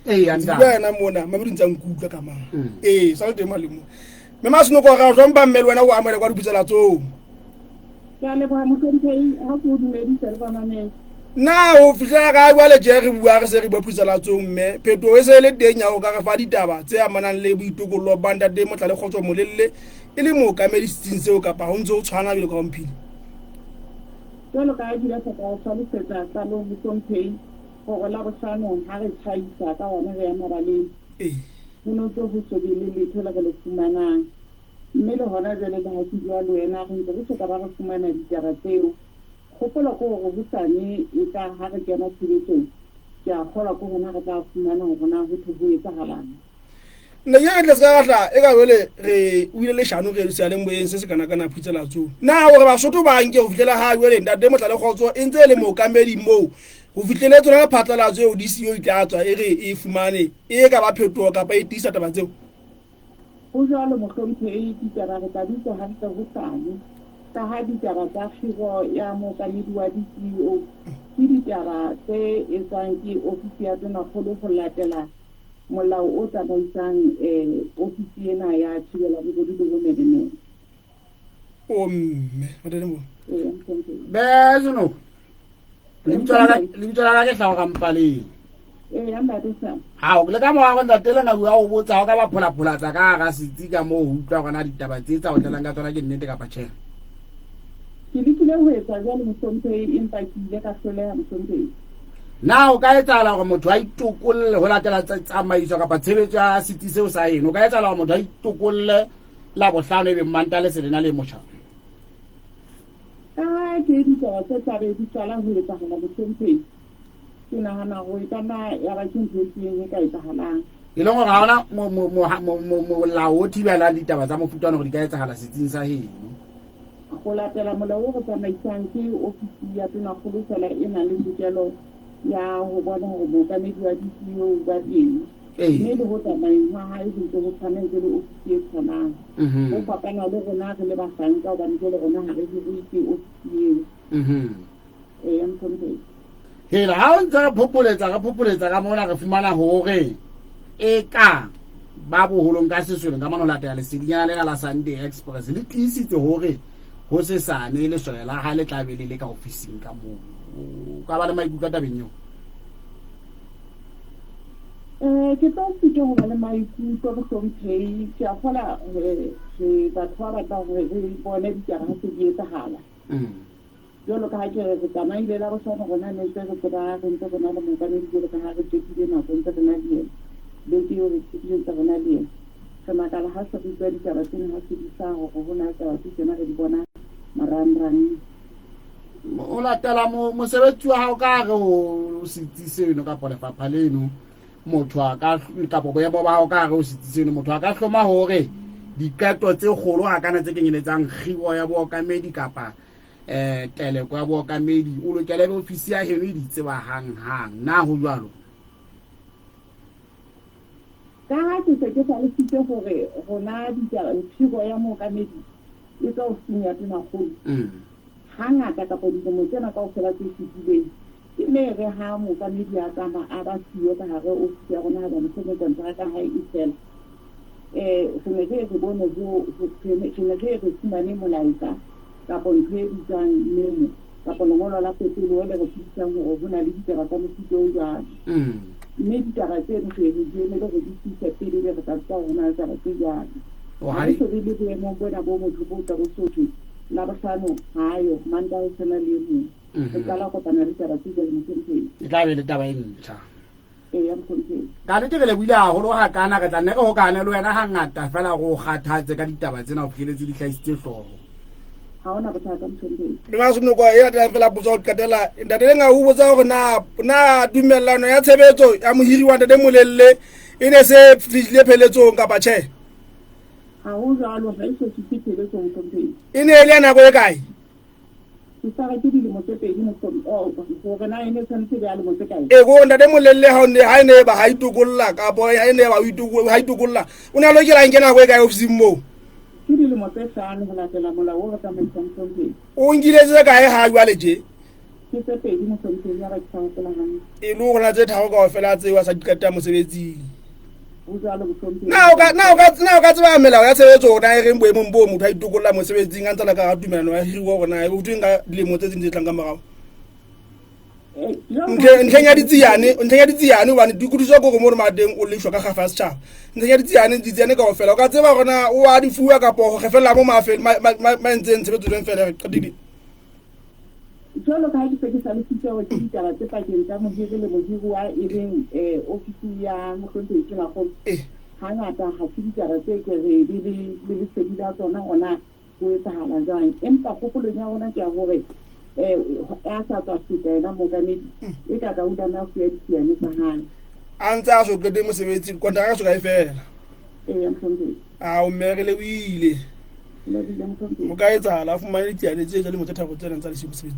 Ee, Ntse bua yena mona mamedi ntse a nkutlwa ka mang. Ee, sa le teng malemo. Mme Masenoko ra jwang ba mme le wena o amohele kwa diputselatsong. Ke a leboha mohlomphehi ha ke o dumedisa le bamamedi. Na ho fihlela ka jwale tje re bua re se re bua phusalatsong mme phetoho e se e le teng ya ho ka re fa ditaba tse amanang le boitokollo ba ntate Motlale Kgotso Molelle e le mookamedi setsing seo kapa ho ntse ho tshwana jwalo ka Omphile? Jwalo ka ha ke ile ka o hlalosetsa qalong mohlomphehi hore Labohlano ha re tjhaisa ka hona re ya mabaleng ho no ntse ho so be le letho le re le fumanang. Mme le hona jwale le ha ke bua le wena re ntse re so ka ba re fumana ditaba tseo. Kgopolo ke hore hosane e tla ha re kena tshebetsong, ke a kgolwa ke hona re tla fumana hore na ho thwe ho etsahalang. Nna ke re tle se ka hla e ka jwale re o ile leshano re seyalemoyeng se se kana kana phutselatso. Na hore Basotho ba nke ho fihlela ha jwale ntate Motlale Kgotso e ntse e le mookamedi moo ho fihlele tsona phatlalatso eo DCO e tla tswa e re e fumane e ka ba phetoho kapa e tiisa taba tseo? Ho jwalo, Mohlomphehi, ditaba re tla di utlwa hantle hosane, kaha ditaba tsa kgiro ya mookamedi wa di-CEO ke ditaba tse etswang ke ofisi ya Tonakgolo ho latela molao o tsamaisang ofisi ena ya thibela bobodu le bomenemene. O mme, Ee, Mohlomphehi. Be Senoko. Lebitso la ka lebitso la ka ke Hlago Rampaleng. Ee, ntate sa. Hao le ka mora gore ntate Lengabu a o botsa o ka ba pholapholatsa ka hara setsi ka moo ho utlwa gore na ditaba tse tsa o tlelang ka tsona ke nnete kapa tjhe. Ke lekile ho etsa jwalo mohlomphehi empa ke ile ka hloleha mohlomphehi. Na o ka etsahala gore motho a itokolle ho latela tsamaiso kapa tshebetso ya setsi seo sa eno? O ka etsahala gore motho a itokolle la bohlano ebe mmanta le selena le motjha? Ka ha ke ditaba tse tla be di qala ho etsahala mohlomphehi, ke nahana hore e ka nna ya ba ke ntho e teng e ka etsahalang. E leng gore ga ona molao o thibelang ditaba tsa mofuta ono gore di ka etsahala setsing sa heno. Go latela molao o re tsamaisang ke ofisi ya tonakgolo fela e nang le tokelo ya ho bona hore mookamedi wa DCO o ba teng. Mme le ho tsamayeng hwa hae ho ntse ho tshwana ntse le ofisi e tshwanang. Ho fapana le rona re le bahlanka hobane jwale rona ha re hirwe ke ofisi eo. Ee, mohlomphehi. Hela ha o ntse re phopholetsa re phopholetsa ka mona re fumana hore e ka ba boholong ka sesoleng ka mona ho latela lesedinyana lena la Sunday Express le tiisitse hore ho sesane lesole la hae le tla be le le ka ofising ka moo. O ka ba le maikutlo a tabeng eo? Ke tlo sitwa ho ba le maikutlo mohlomphehi. Ke a kgola re batho ba batlang hore re bone ditaba ha se di etsahala. Jwalo ka ha ke re re tsamaile Labohlano rona ne ntse re tseba re ntse re na le mookamedi jwalo ka ha re qetile nako ntse re na le yena. Beke eo re qetile ntse re na le yena. Re makala ha se re utlwa ditaba tsena ha se di hlaha hore ho na le taba tse tjena re di bona marangrang. O latela mosebetsi wa hao ka re o setsi seno kapa lefapha leno motho a ka kapa boemo ba hao ka re o setsi seno motho a ka hloma hore diqeto tse kgolo hakana tse kenyeletsang kgiro ya bookamedi kapa um teleko ya bookamedi o lokela ebe ofisi ya heno e di tseba hang-hang. Na ho jwalo? Ka ha ke se ke hlalositse hore rona kgiro ya mookamedi e tswa ofising ya tonakgolo, hangata kapa dilemo tsena kaofela tse fetileng e ne re ha mookamedi a tsamaya a ba siyo ka hare ofisi ya rona haeba mohlomong konteraka ya hae e fela, re ne re re bone ho, re ne re re fumane molaetsa kapa ntho e bitswang memo kapa lengolo la petoloho le re tsebisang hore ho na le ditaba tsa mofuta o jwalo. Mme ditaba tseno re re di emele hore di fihle pele ebe re tla tseba hore ho na le taba tse jwalo. Ha re so be le boemong bona bo motho bo tla bo sothwe Labohlano ha a yo, Mantaha ho sena le e mong. Re qala ho kopana le taba tse jwalo mohlomphehi. E tla be le taba e ntjha. Eya mohlomphehi. Ka nnete re lebohile haholo hakana, re tla nne re hokane le wena hangata fela re o kgathatse ka ditaba tsena ho fihleletse di hlahisitse hlooho. Ha hona bothata mohlomphehi. Le ba senoko e latelang fela potso ya ho qetela ntate Lenga o botsa hore na na tumellano ya tshebetso ya mohiri wa ntate Molelle e ne se fihlile pheletsong kapa tjhe? Ha ho jwalo, ha e so fihle pheletsong mohlomphehi. E ne e le ya nako e kae? Ke sa re ke dilemo tse pedi mohlomong, oh, hore na e ne tshwanetse be ya lemo tse kae? E ko ntate Molelle ha o ne ha e ne e ba ha itokolla kapa ha e ne ba o ha itokolla o ne a lokela nke nako e kae ofising moo? Ke dilemo tse hlano ho latela molao o re tsamaisang mohlomphehi. O nkile tse kae ha jwale tje? Ke Ke tse pedi mohlomphehi ya ba ke sa hopola hantle. E le gore na tse tharo kaofela tseo a sa di qeta mosebetsing. Ho jwalo mohlomphehi. Na o ka na o ka na o ka tseba melao ya tshebetso hore na e reng boemong boo motho a itokolla mosebetsing a ntse a le ka hara tumelano ya hiriwa hore na e ho thweng ka dilemo tse tseng tse tlang ka morao? Ntlheng ya ditsiane, ntlheng ya ditsiane hobane dikutlwisiso ke hore mo re teng o leshwa ka kgafa ya setjhaba. Ntlheng ya ditsiane, ditsiane kaofela o ka tseba hore na o a di fuwa kapa ho kgefella mo ma entseng tshebetso jwang fela re qetile. Jwalo ka ha ke se ke hlalositse hore ke ditaba tse pakeng tsa mohiri le mohiruwa e leng ofisi ya mohlomphehi Tonakgolo, hangata ha se ditaba tse ke re be le le lesedi la tsona hore na ho etsahala jwang. Empa kgopolong ya rona ke ya hore a sa tswa feta yena mookamedi e ka ka utlwa a fuwa ditsiane tsa hae. A ntse a so qete mosebetsi, kontraka e so ka e fela. Eya mohlomphehi. Ao mme re lebohile. Ho ka etsahala a fumane ditsiane tse tsa lemo tse tharo tsena ntse a le siyo mosebetsing.